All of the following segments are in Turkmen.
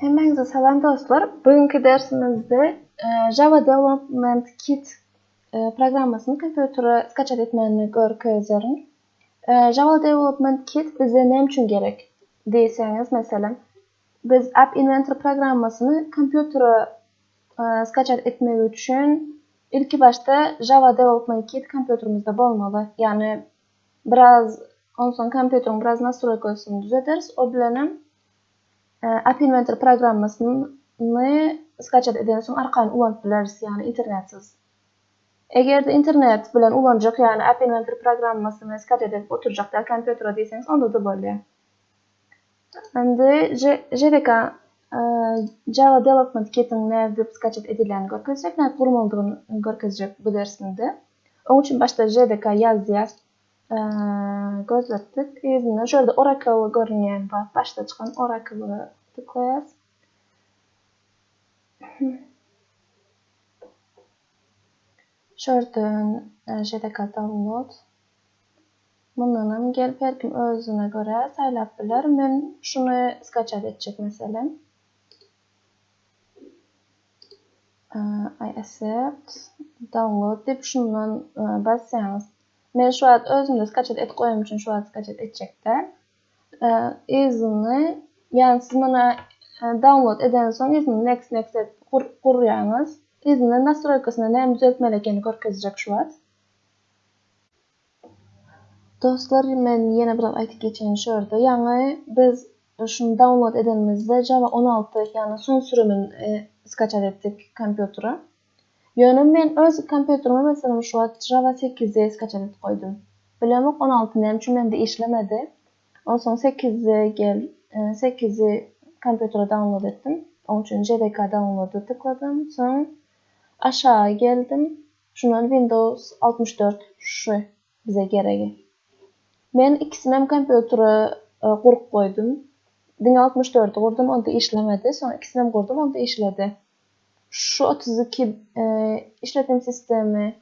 Hemmäňize salam dostlar. Bugünki dersimizde Java Development Kit programmasyny kompýutere skaçat etmäni görkezerin. Java Development Kit bize näme üçin gerek diýseňiz, meselem, biz App Inventor programmasyny kompýutere skaçat etmek üçin ilki başda Java Development Kit kompýuterimizde bolmaly. Ýagny biraz onsoň kompýuteriň biraz nastroýkasyny düzederis, o bilenem App Inventor programmasyny skaçat edensoň arkaýyn ulanyp bileris, ýagny internetsiz. Eger-de internet bilen ulanjak, ýagny App Inventor programmasyny skaçat edip oturjak däl kompýutere diýseňiz, onda-da bolýar. Indi JDK Java Development Kit-iň nädip skaçat edilýänini görkezjek, nädip gurmalydygyny görkezjek bu dersimde. Oň üçin başda JDK ýazýas. Gözletdik. Yzyndan şu ýerde Oracle görünýän bar. Başda çykan Oracle-a tyklaýas. Şu ýerden JDK download. Mundanam gelip her kim özüne görä saýlap biler. Men şuny skaçat etjek meselem. I accept download diýip şundan basýaňyz. Men şu wagt özümde skaçat edip goýanym üçin şu wagt skaçat etjek däl. Yzyny ýagny siz muny download edensoň yzyny next next edip gurýaňyz. Yzynda nastroýkasyna näme düzeltmeli ekenini görkezjek şu wagt. Dostlar men ýene bir zat aýtyp geçeýin şu ýerde. Ýaňy biz şuny download edenimizde Java 16 ýagny son sürümini skaçat etdik kompýutere. Ýöne men öz kompýuterime meselem şu wagt Java 8-i skaçat edip goýdum. Bilemok 16 näme üçin mende işlemedi. Onsoň 8-i gel 8-i kompýutere download etdim. Oň üçin JDK download-a tykladym. Soň aşaga geldim. Şundan Windows 64 şu bize geregi. Men ikisinem kompýutere gurup goýdum. Diňe 64-i gurdum, onda işlemedi. Soň ikisinem gurdum, onda işledi. Şu 32 işletim sistemi,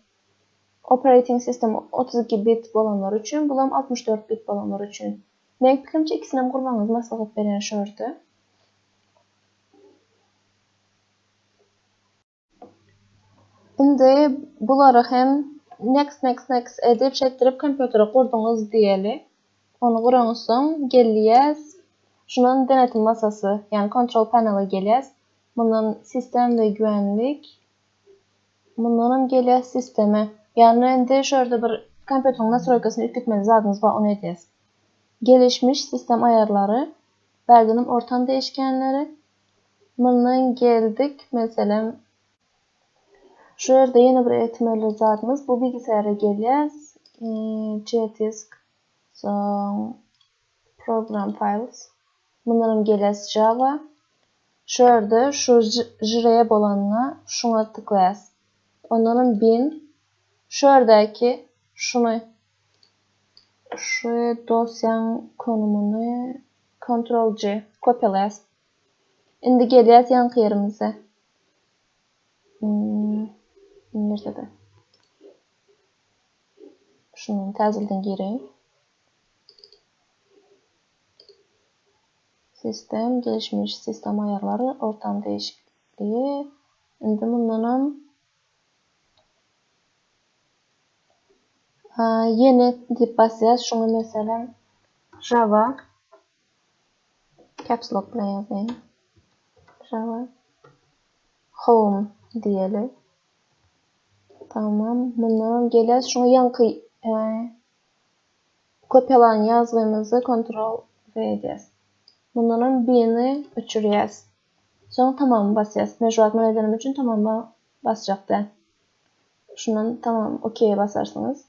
operating system 32 bit bolanlar üçin, bulam 64 bit bolanlar üçin. Meň pikirimçe ikisinem gurmagyňyzy maslahat berýän şu ýerde. Indi bulary hem next next next edip şeýtdirip kompýutere gurduňyz diýeli. Ony guraňyzsoň gelýäs şundan denetim masasy ýagny control panel-e gelýäs. Mundan sistem we güvenlik mundanam gelýäs sisteme. Ýagny indi şu ýerde bir kompýuteriň nastroýkasyny üýtgetmeli zadyňyz bar ony edýäs. Gelişmiş sistem aýarlary, bärdenem ortam değişkenleri Mundan geldik, meselem, şu ýerde ýene bir etmeli zadymyz, bu bilgisayara gelýäs, C disk, soň program files, mundanam gelýäs Java, şu ýerde şu jre bolanyna şuňa tyklaýas. Ondanam bin, şu ýerdäki şuny, şu dosýaň konumyny Ctrl C, kopýalaýas. Indi gelýäs ýaňky ýerimize. Hmm, nirede? Şundan täzelden gireýin. Sistem, gelişmiş sistem aýarlary, ortam değişikliği. Indi mundanam ýene diýip basýas. Şuňa meselem Java Caps Lock bilen ýazaýyn. Java Home diýeli. Tamam. Mundanam gelýäs. Şuňa ýaňky e, kopýalan ýazgymyzy Ctrl V edýäs. Mundanam B-ni öçürýäs. Soň tamam basýas. Men şu wagt muny edenim üçin tamama basjak däl. Şundan tamam OK basarsyňyz.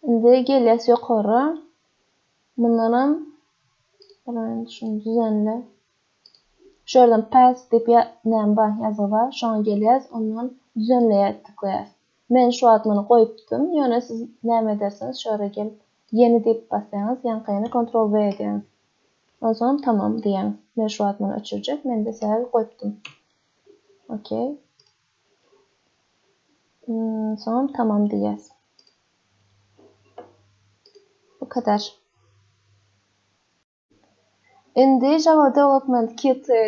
Indi gelýäs ýokary. Mundanam birinji şuny düzenle. Şu ýerden pass diýip ýa näme bar, ýazgy bar. Şoňa gelýäs, ondan düzenleýä tyklaýas. Men şu wagt muny goýupdym. Ýöne siz näme edersiňiz? Şu ýere gelip ýeni diýip basýaňyz, ýaňkyny Ctrl V edýäňiz. Onsoňam tamam diýýäňiz. Men şu wagt muny öçürjek. Mende sebäbi goýupdym. Okey. Soňam tamam diýýäs. Bu kadar. Indi Java Development Kit-i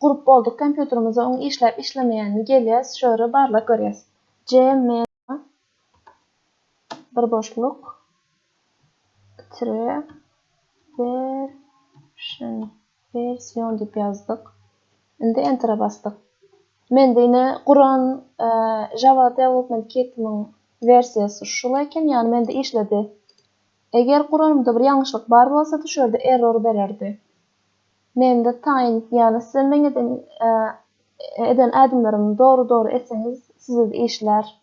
gurup bolduk kompýuterimize oň işläp işlemeýänini gelýäs şu ýere barlap görýäs. CMD bir boşluk tire version version diýip ýazdyk. Indi enter'e basdyk. Mende ine guran Java Development Kit'imiň wersiýasy şul eken, ýagny mende işledi. Eger guranymda bir ýalňyşlyk bar bolsady şu ýerde error bererdi. Mende taýyn, ýagny size meň eden eden ädimlerimi dogry dogry etseňiz sizede işlär.